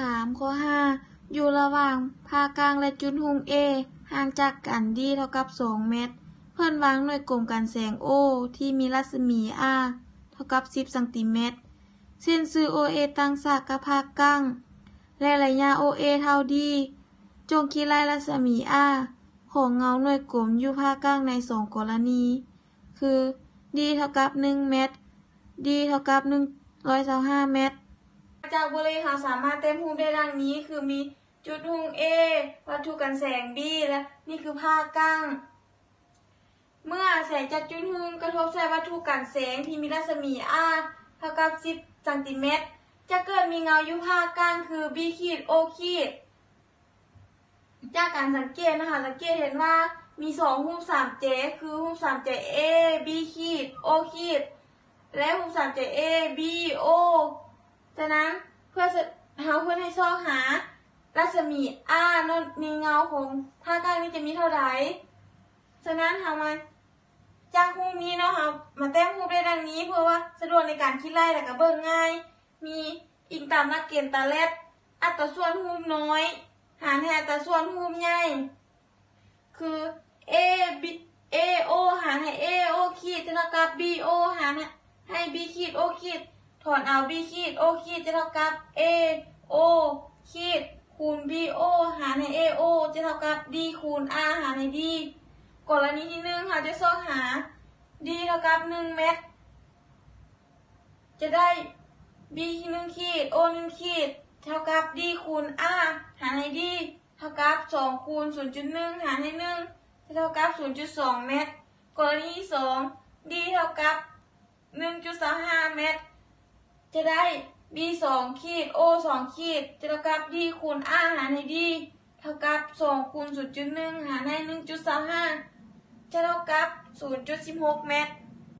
ສາມ ຂໍ້ຫ້າ ຢູ່ລະຫວ່າງຜ່າກ້າງ ແລະ ຈຸດຫຸ້ງ A ຫ່າງຈາກກັນ D ເທົ່າກັບສອງແມັດ. ເພິ່ນວາງໜ່ວຍກົມກັນແສງ O ທີ່ມີລັດສະໝີ R ເທົ່າກັບສິບຊັງຕີແມັດ. ເສັ້ນຊື່ OA ຕັ້ງສາກກັບຜ່າກ້າງ ແລະ ໄລຍະ OA ເທົ່າ D. ຈົ່ງຄິດໄລ່ລັດສະໝີ R ຂອງເງົາໜ່ວຍກົມຢູ່ຜ່າກ້າງໃນສອງກໍລະນີ ຄື D ເທົ່າກັບໜຶ່ງແມັດ D ເທົ່າກັບໜຶ່ງຮ້ອຍຊາວຫ້າແມັດ. ຈາກບົດເລກເຮົາສາມາດແຕ້ມຮູບໄດ້ດັ່ງນີ້ ຄືມີຈຸດຫຸ້ງ A ວັດຖຸກັນແສງ B ແລະ ນີ້ຄືຜ່າກ້າງ. ເມື່ອແສງຈາກຈຸດຫຸ້ງກະທົບໃສ່ວັດຖຸກັນແສງທີ່ມີລັດສະໝີ R ເທົ່າກັບສິບຊັງຕີແມັດ ຈະເກີດມີເງົາຢູ່ຜ່າກ້າງຄື B ຂີດ O ຂີດ. ຈາກການສັງເກດນະ ເຮົາສັງເກດເຫັນວ່າມີສອງຮູບສາມແຈ ຄືຮູບສາມແຈ A B ຂີດ O ຂີດ ແລະ ຮູບສາມແຈ A B O. ສະນັ້ນ ເພື່ອ ເຮົາເພິ່ນໃຫ້ຊອກຫາລັດສະໝີ R ເນາະ ໃນເງົາຂອງຜ່າກ້າງນີ້ຈະມີເທົ່າໃດ. ສະນັ້ນ ເຮົາມາ ຈາກຮູບນີ້ເນາະ ເຮົາມາແຕ້ມຮູບໄດ້ດັ່ງນີ້ ເພື່ອວ່າສະດວກໃນການຄິດໄລ່ ແລະ ກະເບິ່ງງ່າຍ. ມີອີງຕາມຫຼັກເກນຕາແລັດ ອັດຕາສ່ວນຮູບນ້ອຍ ຫານໃຫ້ອັດຕາສ່ວນຮູບໃຫຍ່ ຄື A B A O ຫານໃຫ້ A O ຂີດ ຈະເທົ່າກັບ B O ຫານໃຫ້ B ຂີດ O ຂີດ ຖອນເອົາ B ຂີດ O ຂີດ ຈະເທົ່າກັບ A O ຂີດ ຄູນ B O ຫານໃຫ້ A O ຈະເທົ່າກັບ D ຄູນ R ຫານໃຫ້ D. ກໍລະນີທີໜຶ່ງ ເຮົາຈະຊອກຫາ D ເທົ່າກັບໜຶ່ງແມັດ ຈະໄດ້ B ໜຶ່ງຂີດ O ໜຶ່ງຂີດ ເທົ່າກັບ D ຄູນ R ຫານໃຫ້ D ເທົ່າກັບສອງຄູນສູນຈຸດໜຶ່ງຫານໃຫ້ໜຶ່ງ ຈະເທົ່າກັບສູນຈຸດສອງແມັດ. ກໍລະນີທີສອງ D ເທົ່າກັບໜຶ່ງຈຸດສອງຫ້າແມັດ ຈະໄດ້ B ສອງຂີດ O ສອງຂີດ ຈະເທົ່າກັບ D ຄູນ R ຫານໃຫ້ D ເທົ່າກັບສອງຄູນສູນຈຸດໜຶ່ງຫານໃຫ້ໜຶ່ງຈຸດສອງຫ້າ ຈະເທົ່າກັບສູນຈຸດສິບຫົກແມັດ.